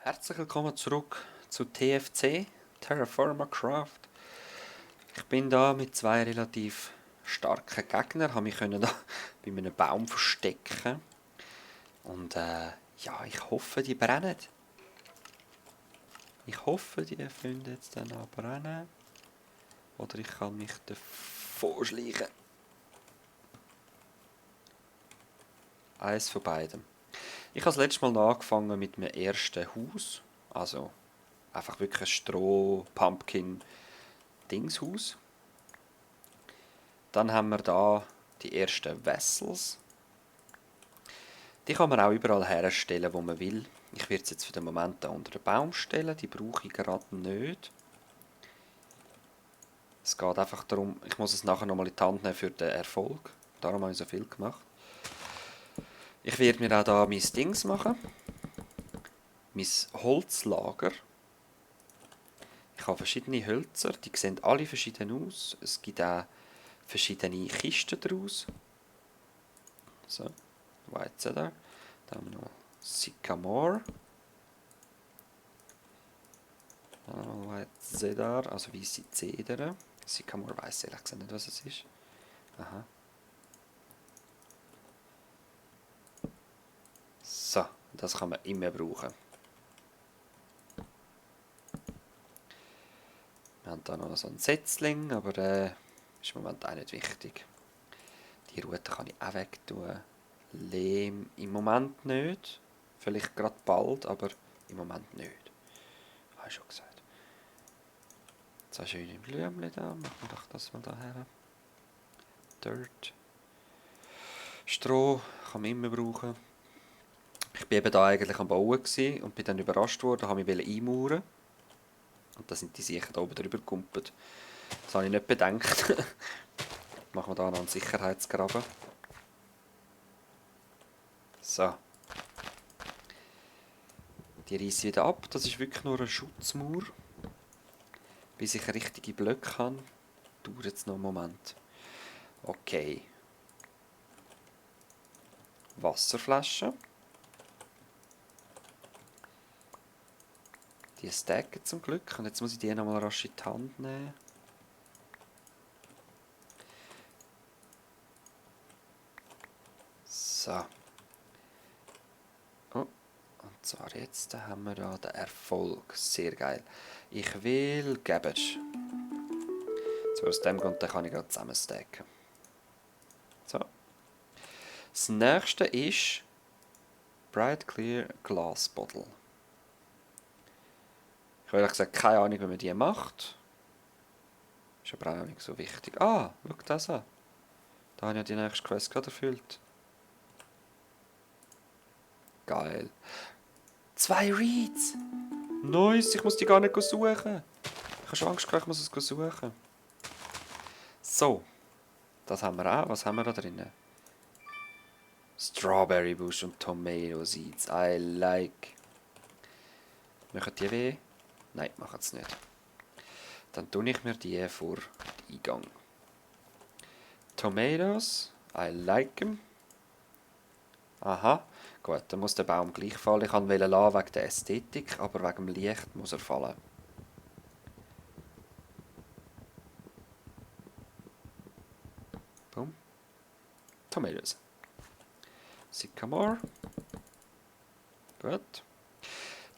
Herzlich willkommen zurück zu TFC, Terraforma Craft. Ich bin da mit zwei relativ starken Gegnern, habe mich können da bei einem Baum verstecken. Und ja, ich hoffe, die brennen. Ich hoffe, die finden jetzt dann auch brennen. Oder ich kann mich davor schleichen. Eins von beidem. Ich habe das letzte Mal angefangen mit meinem ersten Haus. Also einfach wirklich ein Stroh-Pumpkin-Dingshaus. Dann haben wir da die ersten Vessels. Die kann man auch überall herstellen, wo man will. Ich werde es jetzt für den Moment da unter den Baum stellen. Die brauche ich gerade nicht. Es geht einfach darum, ich muss es nachher nochmal in die Hand nehmen für den Erfolg. Darum habe ich so viel gemacht. Ich werde mir auch da mein Dings machen. Mein Holzlager. Ich habe verschiedene Hölzer, die sehen alle verschieden aus. Es gibt auch verschiedene Kisten daraus. So, Weizen da. Dann haben wir noch Sycamore. Dann haben wir Cedar, also weisse Zedern. Sycamore weiss ehrlich gesagt nicht, was es ist. Aha. So, das kann man immer brauchen. Wir haben hier noch so einen Setzling, aber der ist im Moment auch nicht wichtig. Die Rute kann ich auch wegtun. Lehm im Moment nicht. Vielleicht gerade bald, aber im Moment nicht. Habe ich schon gesagt. So schöne Blümchen da. Machen wir doch das mal da her. Dirt. Stroh kann man immer brauchen. Ich war eben da eigentlich am Bauen und bin dann überrascht worden, habe mich einmauern. Und da sind die sicher da oben drüber gekumpelt. Das habe ich nicht bedenkt. Machen wir da noch einen Sicherheitsgraben. So. Die reiße ich wieder ab. Das ist wirklich nur eine Schutzmauer. Bis ich richtige Blöcke habe, dauert es noch einen Moment. Okay. Wasserflasche. Die stacken zum Glück. Und jetzt muss ich die nochmal rasch in die Hand nehmen. So. Oh. Und zwar jetzt haben wir da den Erfolg. Sehr geil. Ich will Cabbage. So, aus dem Grund kann ich gerade zusammenstacken. So. Das nächste ist Bright Clear Glass Bottle. Ich habe ehrlich gesagt keine Ahnung, wie man die macht. Ist aber auch nicht so wichtig. Ah, schau das an. Da habe ich ja die nächste Quest gerade erfüllt. Geil. 2 Reeds! Nice, ich muss die gar nicht suchen. Ich habe schon Angst gehabt, ich muss es suchen. So. Das haben wir auch. Was haben wir da drin? Strawberry Bush und Tomato Seeds. I like. Machen die weh? Nein, machen es nicht. Dann tue ich mir die vor den Eingang. Tomatoes. I like them. Aha. Gut, dann muss der Baum gleich fallen. Ich wollte lassen wegen der Ästhetik, aber wegen dem Licht muss er fallen. Boom. Tomatoes. Sycamore. Gut.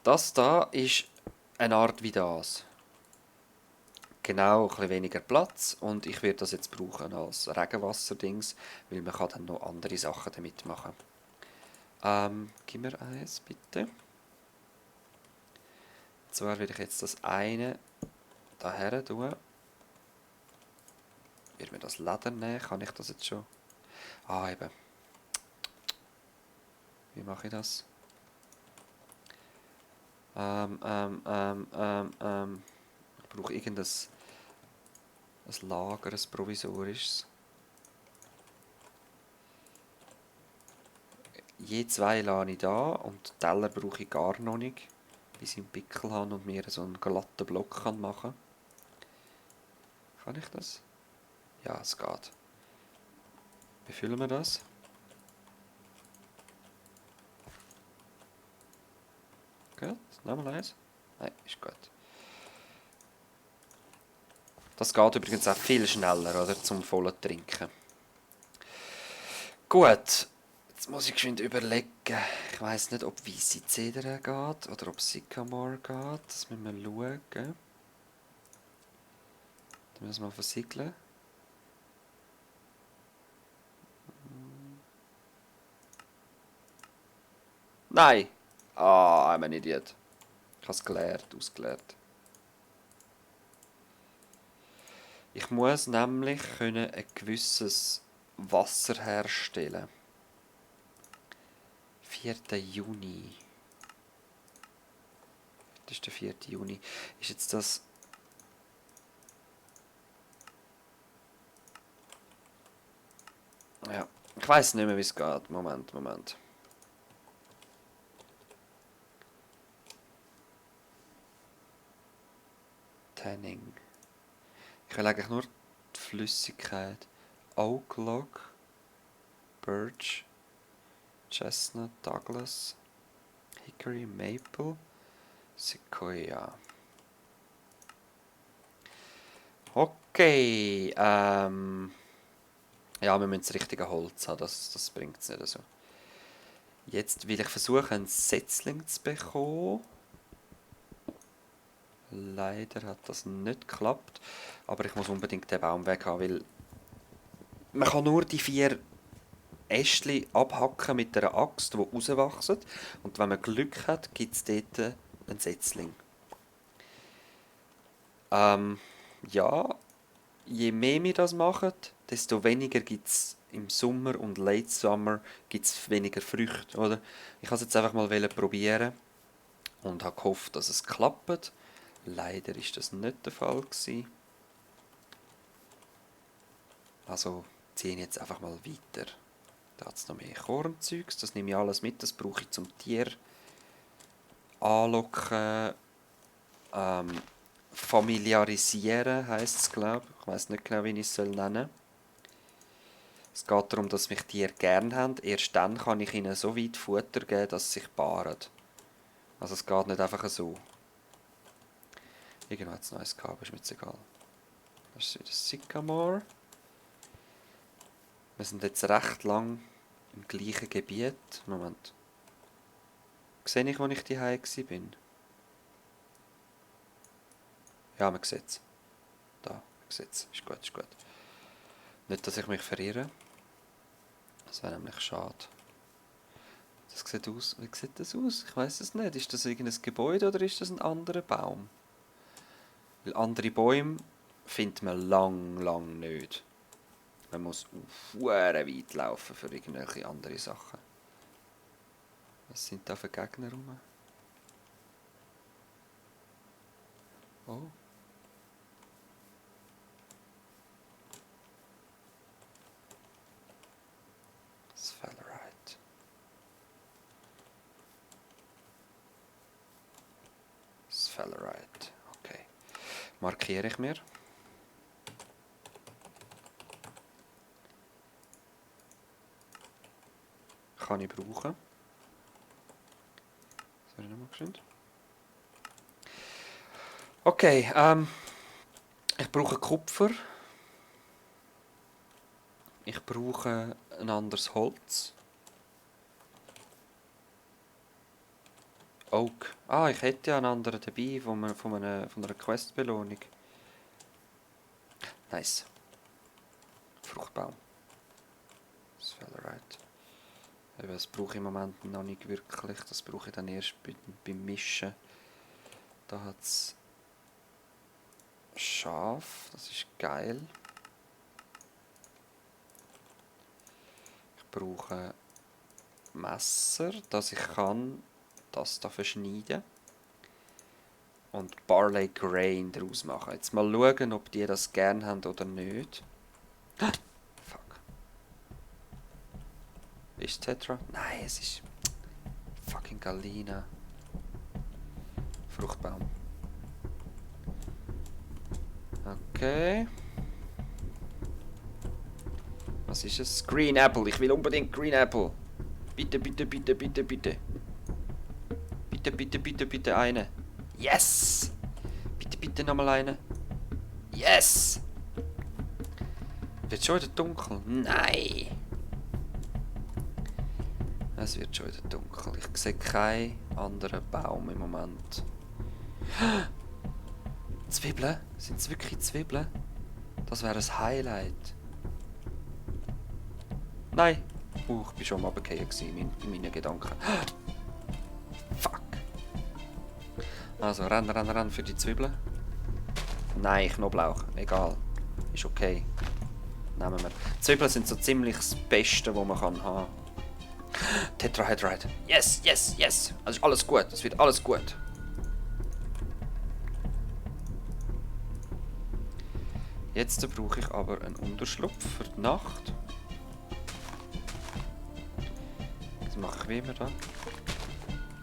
Das da ist eine Art wie das. Genau, ein bisschen weniger Platz und ich werde das jetzt brauchen als Regenwasserdings, weil man kann dann noch andere Sachen damit machen. Gib mir eins, bitte. Und zwar werde ich jetzt das eine daher tun. Ich werde mir das Leder nehmen, kann ich das jetzt schon? Ah, eben. Wie mache ich das? Ich brauche irgendein Lager, ein provisorisches. Je 2 lasse ich da und die Teller brauche ich gar noch nicht, bis ich einen Pickel habe und mir so einen glatten Block machen kann. Kann ich das? Ja, es geht. Befüllen wir das? Gut, nochmal eins. Nein, ist gut. Das geht übrigens auch viel schneller, oder? Zum vollen Trinken. Gut. Jetzt muss ich geschwind überlegen. Ich weiss nicht, ob weisse Zedern geht oder ob Sycamore geht. Das müssen wir schauen. Dann müssen wir versiegeln. Nein! Ah, I'm an idiot. Ich habe es gelernt, ausgelernt. Ich muss nämlich können ein gewisses Wasser herstellen. 4. Juni. Das ist der 4. Juni. Ist jetzt das... Ja, ich weiß nicht mehr, wie es geht. Moment. Tanning. Ich will eigentlich nur die Flüssigkeit. Oak Log, Birch, Chestnut, Douglas, Hickory, Maple, Sequoia. Okay, ja, wir müssen das richtige Holz haben, das bringt es nicht so. Jetzt will ich versuchen, einen Setzling zu bekommen. Leider hat das nicht geklappt, aber ich muss unbedingt den Baum weg haben, weil man kann nur die 4 Ästchen abhacken mit einer Axt, die rauswachsen. Und wenn man Glück hat, gibt es dort einen Setzling. Ja, je mehr wir das machen, desto weniger gibt es im Sommer und Late Summer gibt's weniger Früchte, oder? Ich wollte es jetzt einfach mal probieren und habe gehofft, dass es klappt. Leider war das nicht der Fall gewesen. Also ziehe ich jetzt einfach mal weiter. Da hat es noch mehr Kornzeugs, das nehme ich alles mit, das brauche ich zum Tier anlocken. Familiarisieren heisst es, glaube ich. Ich weiss nicht genau, wie ich es nennen soll. Es geht darum, dass mich Tiere gerne haben. Erst dann kann ich ihnen so weit Futter geben, dass sie sich paaren. Also es geht nicht einfach so. Irgendwo hat es Neues gehabt, ist mir jetzt egal. Das ist wieder Sycamore. Wir sind jetzt recht lang im gleichen Gebiet. Moment. Sehe ich, wo ich daheim war? Ja, man sieht es. Da, man sieht es. Ist gut, ist gut. Nicht, dass ich mich verirre. Das wäre nämlich schade. Das sieht aus. Wie sieht das aus? Ich weiß es nicht. Ist das irgendein Gebäude oder ist das ein anderer Baum? Weil andere Bäume findet man lang nicht. Man muss weit laufen für irgendwelche andere Sachen. Was sind da für Gegner rum? Oh. Sphalerite. Sphalerite. Okay. Markiere ich mir. Kann ich brauchen. Sorry, nochmal geschwind. Okay, ich brauche Kupfer. Ich brauche ein anderes Holz. Oak. Ah, ich hätte ja einen anderen dabei von einer Quest-Belohnung. Nice. Fruchtbaum. Sphalerite. Das brauche ich im Moment noch nicht wirklich. Das brauche ich dann erst beim Mischen. Da hat es Schaf. Das ist geil. Ich brauche Messer, dass ich kann das da verschneiden und Barley Grain daraus machen. Jetzt mal schauen, ob die das gerne haben oder nicht. Ah, fuck. Ist Tetra? Nein, es ist fucking Galina. Fruchtbaum. Okay. Was ist es? Green Apple. Ich will unbedingt Green Apple. Bitte. Bitte. Bitte, bitte, bitte, bitte eine. Yes! Bitte, bitte nochmal eine. Yes! Wird schon wieder dunkel? Nein! Es wird schon wieder dunkel. Ich sehe keinen anderen Baum im Moment. Zwiebeln? Sind es wirklich Zwiebeln? Das wäre ein Highlight. Nein! Ich bin schon mal runtergefallen in meinen Gedanken. Fuck! Also, renn für die Zwiebeln. Nein, Knoblauch. Egal. Ist okay. Nehmen wir. Zwiebeln sind so ziemlich das Beste, was man haben kann. Tetrahedrite. Yes, yes, yes. Also ist alles gut. Es wird alles gut. Jetzt brauche ich aber einen Unterschlupf für die Nacht. Was mache ich wie immer da?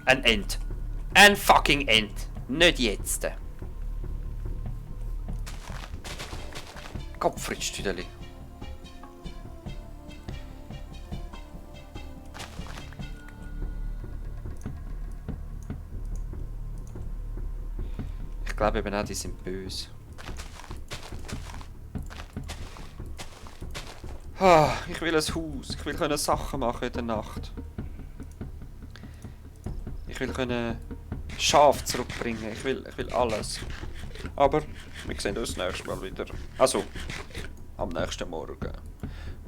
Ein End. Ein fucking End. Nicht jetzt. Kopfritztüdeli. Ich glaube eben auch, die sind böse. Ich will ein Haus. Ich will können Sachen machen in der Nacht. Ich will können Schaf zurückbringen. Ich will alles. Aber wir sehen uns das nächste Mal wieder. Also, am nächsten Morgen.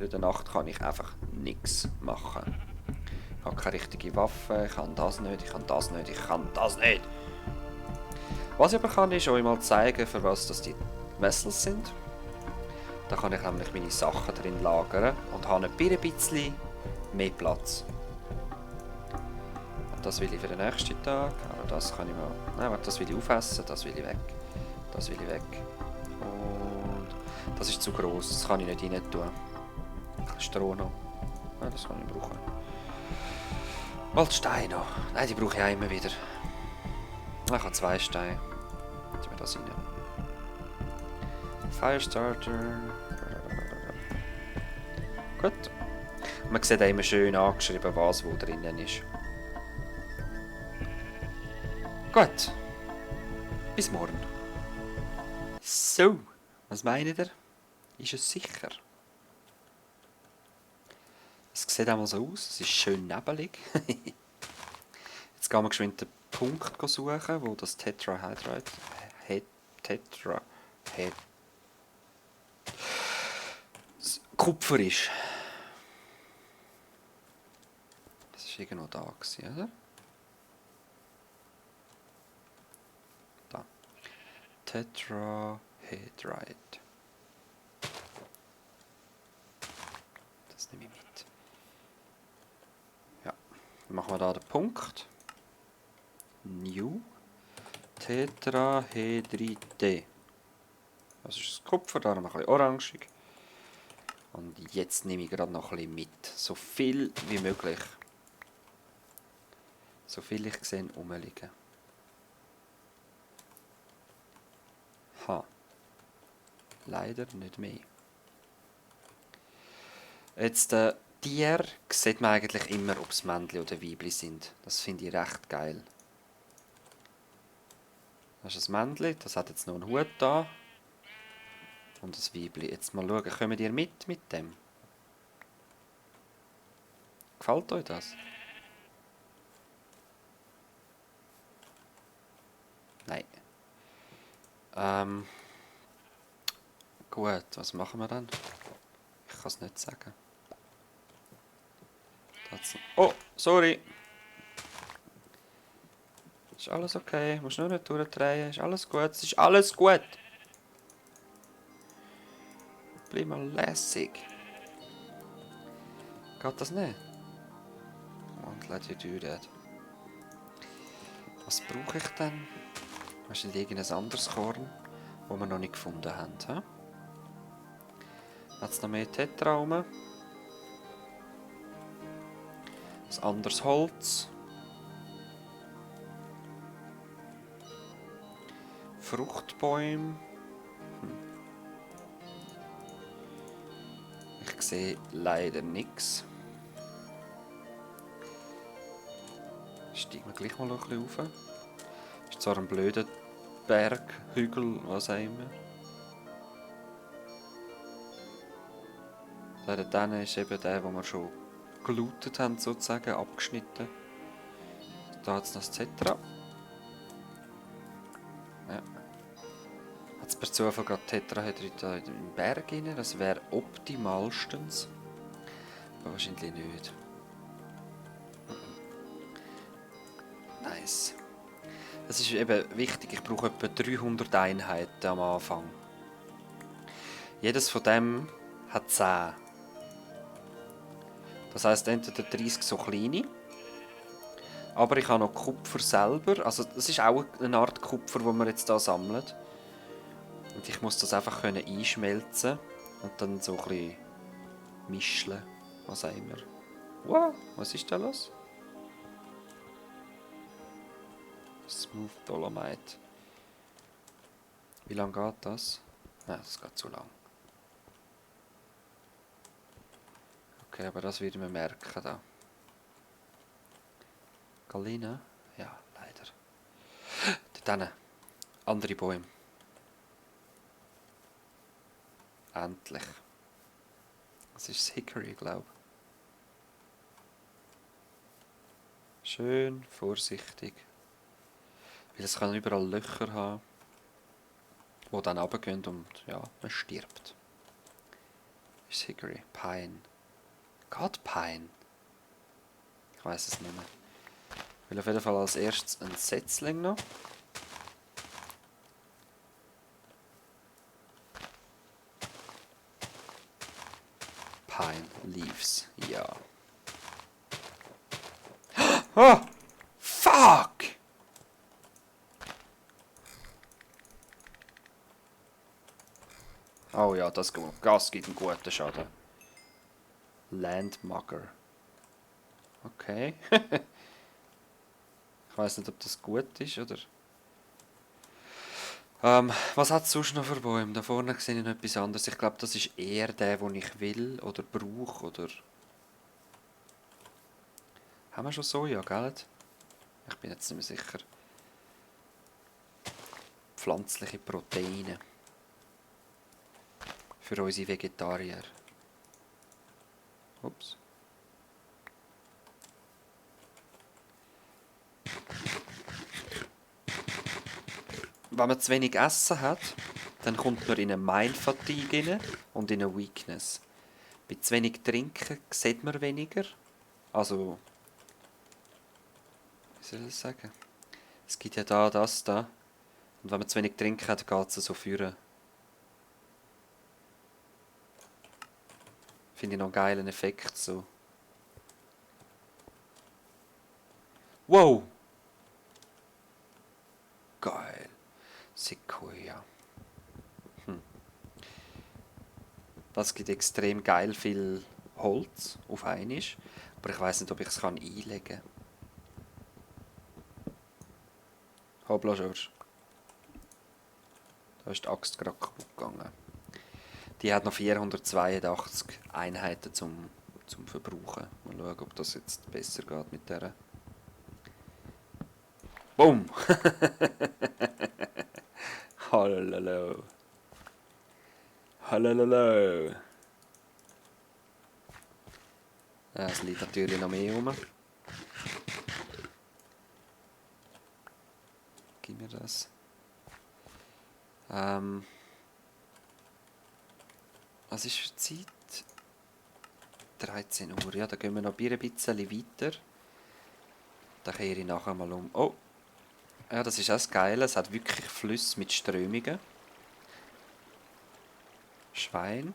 In der Nacht kann ich einfach nichts machen. Ich habe keine richtige Waffe. Ich kann das nicht. Ich kann das nicht. Ich kann das nicht. Was ich aber kann, ist euch mal zeigen, für was das die Vessels sind. Da kann ich nämlich meine Sachen drin lagern und habe ein bisschen mehr Platz. Und das will ich für den nächsten Tag. Aber das kann ich mal... Nein, warte, das will ich aufessen, das will ich weg. Das will ich weg. Und das ist zu gross, das kann ich nicht rein tun. Stroh noch. Ja, das kann ich brauchen. Mal die Steine noch. Nein, die brauche ich auch immer wieder. Ich habe 2 Steine. Jetzt wir das rein. Firestarter. Gut. Man sieht auch immer schön angeschrieben, was wo drinnen ist. Gut. Bis morgen. So, was meint ihr? Ist es sicher? Es sieht einmal so aus, es ist schön nebelig. Jetzt gehen wir geschwind den Punkt suchen, wo das Tetrahedrite... Kupfer ist. Das war irgendwo da gewesen, oder? Da. Tetrahedrite. Das nehme ich mit. Ja. Dann machen wir da den Punkt. New. Tetrahedrite. Das ist das Kupfer, da noch ein bisschen orangig. Und jetzt nehme ich gerade noch ein bisschen mit. So viel wie möglich. So viel ich sehe rumliegen. Leider nicht mehr. Jetzt, Tiere sieht man eigentlich immer, ob es Männchen oder Weibli sind. Das finde ich recht geil. Das ist ein Männchen, das hat jetzt noch einen Hut da. Und das Weibli. Jetzt mal schauen, kommt ihr mit dem? Gefällt euch das? Nein. Gut, was machen wir dann? Ich kann es nicht sagen. Oh, sorry. Ist alles okay, musst nur nicht durchdrehen. Ist alles gut, es ist alles gut. Bleib mal lässig. Geht das nicht? Und let you do that. Was brauche ich denn? Wahrscheinlich irgendein anderes Korn, das wir noch nicht gefunden haben. He? Hat es noch mehr Tetra rum? Ein anderes Holz. Fruchtbäume. Ich sehe leider nichts. Steigen wir gleich mal noch ein bisschen rauf. Ist zwar ein blöder Berg, Hügel, was auch immer. Der dann ist eben der, den wir schon gelootet haben, sozusagen, abgeschnitten. Da hat es noch das Tetra. Ja. Hat es per Zufall gerade Tetrahedrid da im Berg rein? Das wäre optimalstens. Aber wahrscheinlich nicht. Nice. Es ist eben wichtig, ich brauche etwa 300 Einheiten am Anfang. Jedes von dem hat 10. Das heisst entweder 30 so kleine. Aber ich habe noch Kupfer selber. Also das ist auch eine Art Kupfer, das wir jetzt hier sammeln. Und ich muss das einfach einschmelzen und dann so ein bisschen mischen. Was auch immer. Wow, was ist da los? Smooth Dolomite. Wie lange geht das? Nein, das geht zu lang. Okay, aber das werden wir merken da. Galina? Ja, leider. Dort hinten. Andere Bäume. Endlich. Das ist das Hickory, glaube ich. Schön vorsichtig. Weil es kann überall Löcher haben, die dann runtergehen und ja, man stirbt. Das ist Hickory. Pine. Geht Pine? Ich weiß es nicht mehr. Ich will auf jeden Fall als erstes ein Setzling noch. Pine Leaves, ja. Oh! Fuck! Oh ja, das gibt einen guten Schaden. Landmugger. Okay. Ich weiß nicht, ob das gut ist, oder? Was hat es sonst noch für Bäume? Da vorne sehe ich noch etwas anderes. Ich glaube, das ist eher der, den ich will oder brauche, oder... Haben wir schon Soja, gell? Ich bin jetzt nicht mehr sicher. Pflanzliche Proteine. Für unsere Vegetarier. Ups. Wenn man zu wenig Essen hat, dann kommt man in eine Mind-Fatigue rein und in eine Weakness. Bei zu wenig Trinken sieht man weniger. Also, wie soll ich das sagen? Es gibt ja da das da. Und wenn man zu wenig trinken hat, geht es so führen. Finde ich noch einen geilen Effekt so. Wow! Geil. Sequoia. Das gibt extrem geil viel Holz auf einmal. Aber ich weiß nicht, ob ich es einlegen kann. Hoppla, George. Da ist die Axt gerade kaputt gegangen. Die hat noch 482 Einheiten zum Verbrauchen. Mal schauen, ob das jetzt besser geht mit der. Bumm! Hallo. Hallo. Ja, es liegt natürlich noch mehr rum. Gib mir das. Was ist für Zeit? 13 Uhr. Ja, da gehen wir noch ein bisschen weiter. Da kehre ich nachher mal um. Oh! Ja, das ist auch das Geile. Es hat wirklich Flüsse mit Strömungen. Schwein.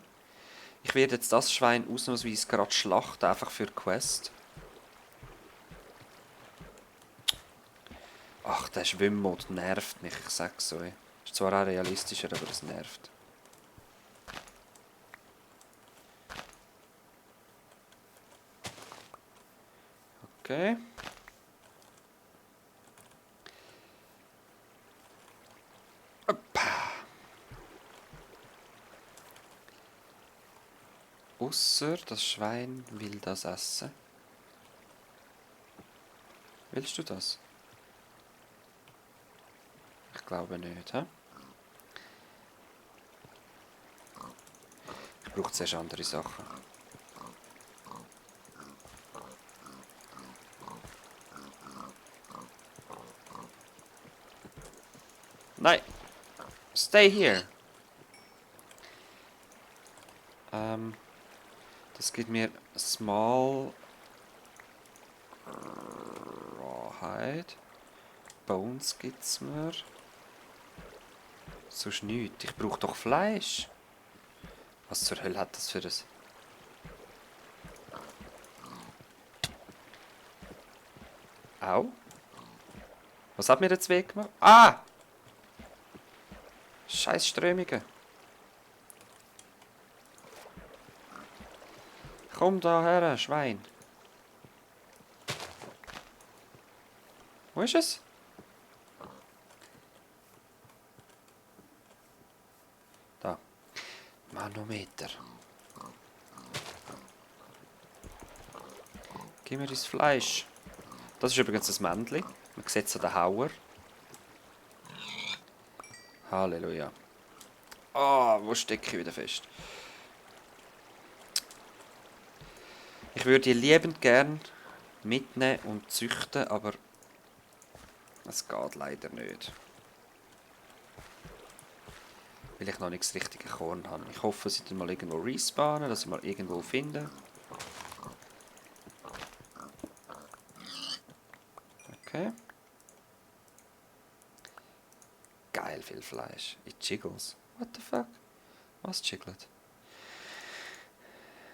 Ich werde jetzt das Schwein ausnahmsweise gerade schlachten, einfach für die Quest. Ach, der Schwimmmod nervt mich, ich sag's so. Ist zwar auch realistischer, aber es nervt. Okay. Ausser das Schwein will das essen. Willst du das? Ich glaube nicht, hä? Ich brauche zuerst andere Sachen. Nein! Stay here! Das gibt mir Small Rawhide. Bones gibt's mir. Sonst nichts. Ich brauche doch Fleisch. Was zur Hölle hat das für das? Au. Was hat mir jetzt weggemacht? Ah! Scheiß Strömungen. Komm da her, Schwein. Wo ist es? Da. Manometer. Gib mir das Fleisch. Das ist übrigens das Männchen. Man sieht so den Hauer. Halleluja. Ah, wo stecke ich wieder fest? Ich würde die liebend gern mitnehmen und züchten, aber es geht leider nicht. Weil ich noch nicht das richtige Korn habe. Ich hoffe, sie dann mal irgendwo respawnen, dass ich mal irgendwo finde. Okay. Geil viel Fleisch. It jiggles. What the fuck? Was jiggelt?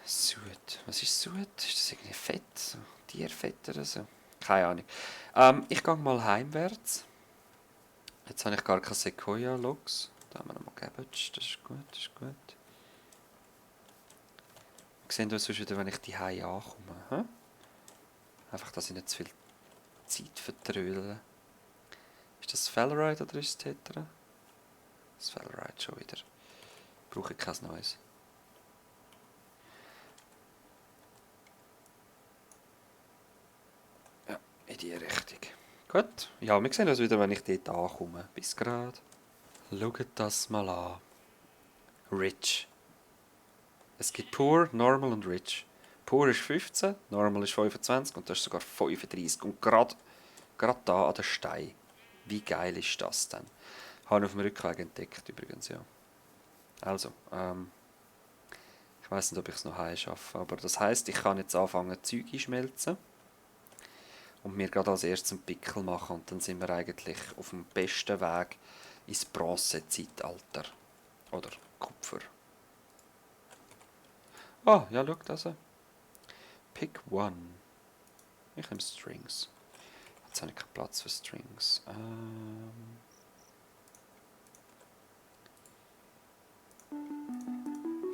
Sud. Was ist Sud? Ist das irgendwie Fett? So Tierfett oder so? Keine Ahnung. Ich gehe mal heimwärts. Jetzt habe ich gar keine Sequoia-Logs. Da haben wir nochmal Cabbage. Das ist gut, das ist gut. Wir sehen uns sonst wieder, wenn ich die Hause ankomme. Hm? Einfach, dass ich nicht zu viel Zeit vertrödele. Ist das Fellerite oder ist es Tetra? Das Fellerite schon wieder. Brauche ich kein neues. Ja, in die Richtung. Gut. Ja, wir sehen uns wieder, wenn ich dort ankomme. Bis gerade. Schaut das mal an. Rich. Es gibt Poor, Normal und Rich. Poor ist 15, Normal ist 25 und das ist sogar 35. Und gerade da an der Stein. Wie geil ist das denn? Habe ich auf dem Rückweg entdeckt übrigens, ja. Also, ich weiß nicht, ob ich es noch heim schaffe, aber das heisst, ich kann jetzt anfangen Zeug einschmelzen und mir gerade als erstes einen Pickel machen und dann sind wir eigentlich auf dem besten Weg ins Bronzezeitalter. Oder Kupfer. Ah, ja, schau das. Pick one. Ich nehme Strings. Jetzt habe ich keinen Platz für Strings.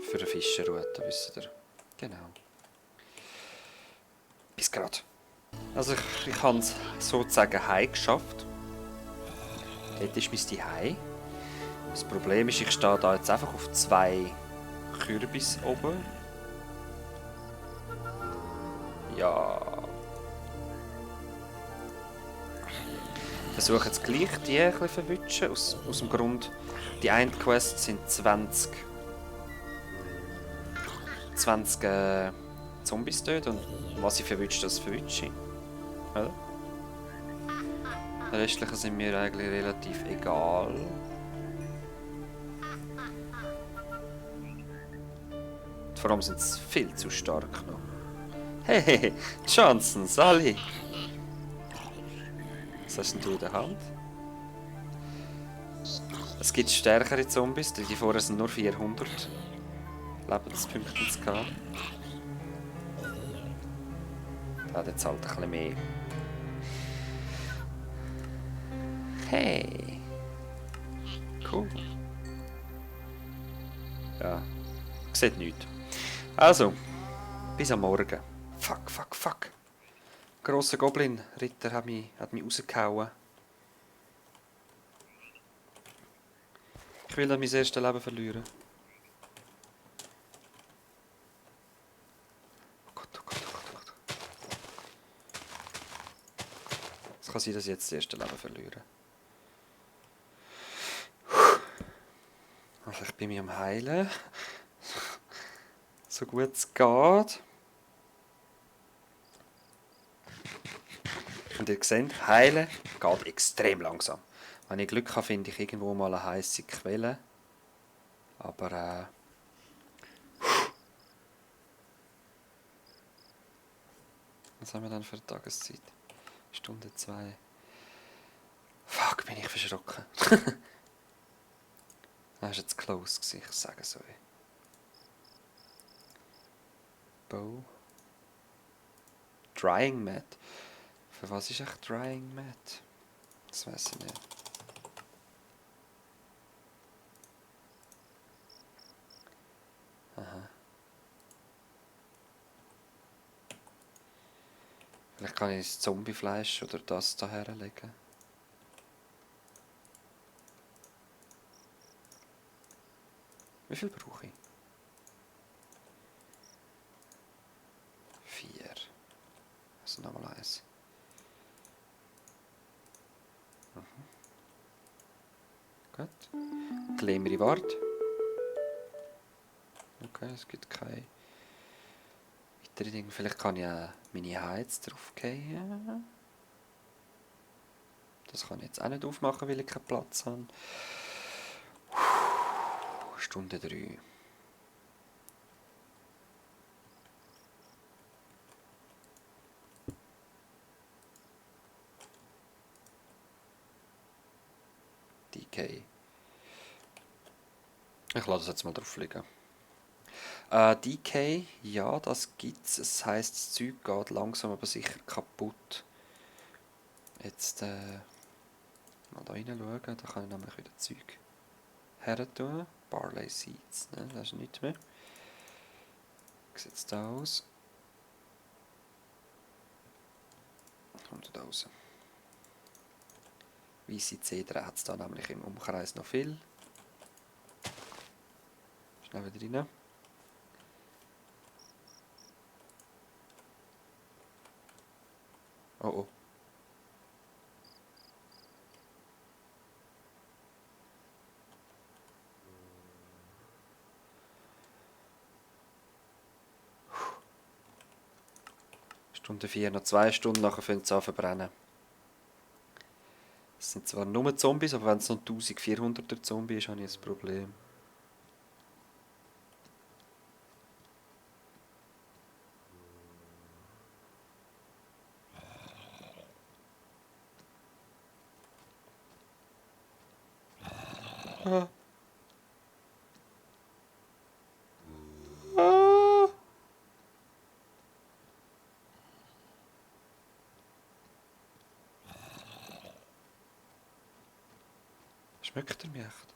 Für eine Fischerroute, wisst ihr. Genau. Bis gerade. Also ich habe es sozusagen heim geschafft. Dort ist mein Zuhause. Das Problem ist, ich stehe da jetzt einfach auf 2 Kürbis oben. Ja. Ich versuche jetzt gleich die ein bisschen verwutschen. Aus dem Grund, die Endquests sind 20 Zombies dort und was ich verwünsche, das verwünsche ich. Oder? Die restlichen sind mir eigentlich relativ egal. Vor allem sind sie viel zu stark noch. Hey, Johnson, Sally! Was hast denn du in der Hand? Es gibt stärkere Zombies, die vorher sind nur 400 Lebenspunkte gehabt. Der hat jetzt halt ein bisschen mehr. Hey! Cool. Ja, sieht nichts. Also, bis am Morgen. Fuck, fuck, fuck. Grosser Goblin-Ritter hat mich rausgehauen. Ich will dann mein erstes Leben verlieren. Oh Gott, oh Gott, oh Gott, oh Gott. Es kann sein, dass ich jetzt das erste Leben verliere. Also ich bin mich am Heilen. So gut es geht. Und ihr seht, Heilen geht extrem langsam. Wenn ich Glück habe, finde ich irgendwo mal eine heisse Quelle. Aber was haben wir dann für eine Tageszeit? Stunde 2. Fuck, bin ich verschrocken. Das war jetzt close, ich sage es euch. Bow. Drying Mat. Für was ist echt Drying Mat? Das weiß ich nicht. Aha. Vielleicht kann ich das Zombiefleisch oder das da herlegen. Wie viel brauche ich? 4. Also nochmal 1. Gut. Glimmer Wart. Okay, es gibt keine weitere Dinge. Vielleicht kann ich auch meine Heiz draufgehen. Das kann ich jetzt auch nicht aufmachen, weil ich keinen Platz habe. Stunde 3. DK. Ich lasse das jetzt mal drauf liegen. DK, ja, das gibt's. Es heisst, das Zeug geht langsam aber sicher kaputt. Jetzt mal da rein schauen, da kann ich nämlich wieder Zeug her tun. Barley Seeds, ne? Das ist nichts mehr. Wie sieht es da aus? Kommt da raus. Weisse Zedern hat es da nämlich im Umkreis noch viel. Schnell wieder rein. Oh oh. Stunde 4, noch 2 Stunden, nachher fängt es an zu verbrennen. Es sind zwar nur Zombies, aber wenn es noch 1400er Zombie ist, habe ich ein Problem. Ah. Ah. Schmeckt er mich echt?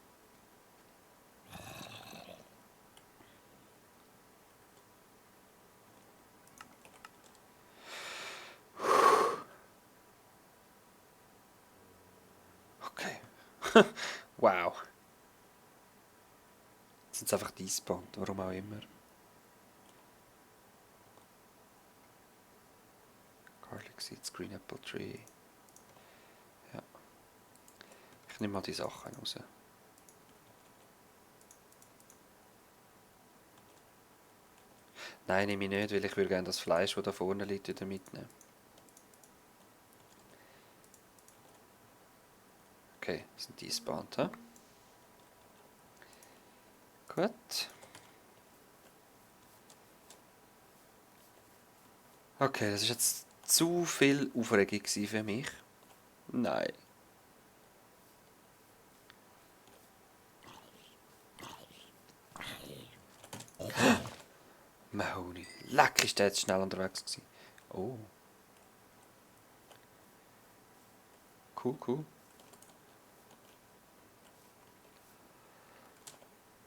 Okay. Wow. Jetzt sind es einfach despawned, warum auch immer. Garlic Seeds, Green Apple Tree. Ja. Ich nehme mal die Sachen raus. Nein, nehme ich nicht, weil ich würde gerne das Fleisch, das da vorne liegt, wieder mitnehmen. Okay, das sind despawned, hä? Gut. Okay, das ist jetzt zu viel Aufregung für mich. Nein. Mahoney. Leck, ist der jetzt schnell unterwegs gewesen. Oh. Cool, cool.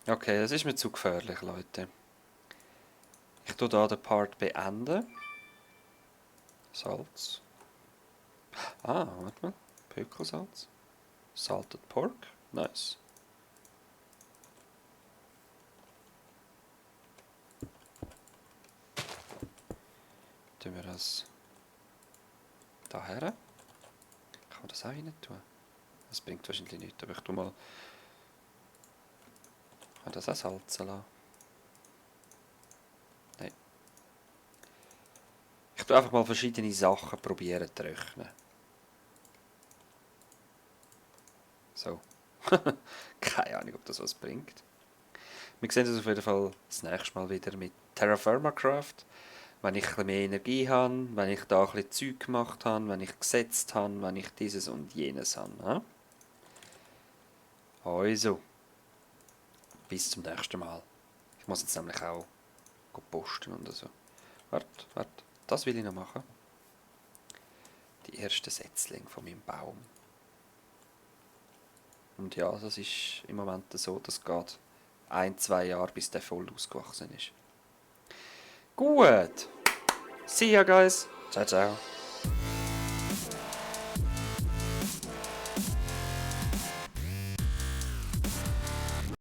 Okay, das ist mir zu gefährlich, Leute. Ich tue hier den Part beenden. Salz. Ah, warte mal. Pökelsalz. Salted Pork. Nice. Tun wir das daher. das auch rein tun? Das bringt wahrscheinlich nichts, aber ich tu mal... Kann das auch salzen lassen? Nein. Ich tu einfach mal verschiedene Sachen probieren zu trocknen. So. Keine Ahnung, ob das was bringt. Wir sehen uns auf jeden Fall das nächste Mal wieder mit Terra Firma Craft. Wenn ich ein bisschen mehr Energie habe, wenn ich da ein bisschen Zeug gemacht habe, wenn ich gesetzt habe, wenn ich dieses und jenes habe. Ja? Also, bis zum nächsten Mal. Ich muss jetzt nämlich auch posten und so. Warte, das will ich noch machen. Die ersten Setzlinge von meinem Baum. Und ja, das ist im Moment so, das geht 1-2 Jahre, bis der voll ausgewachsen ist. Gut. See ya, guys. Ciao, ciao.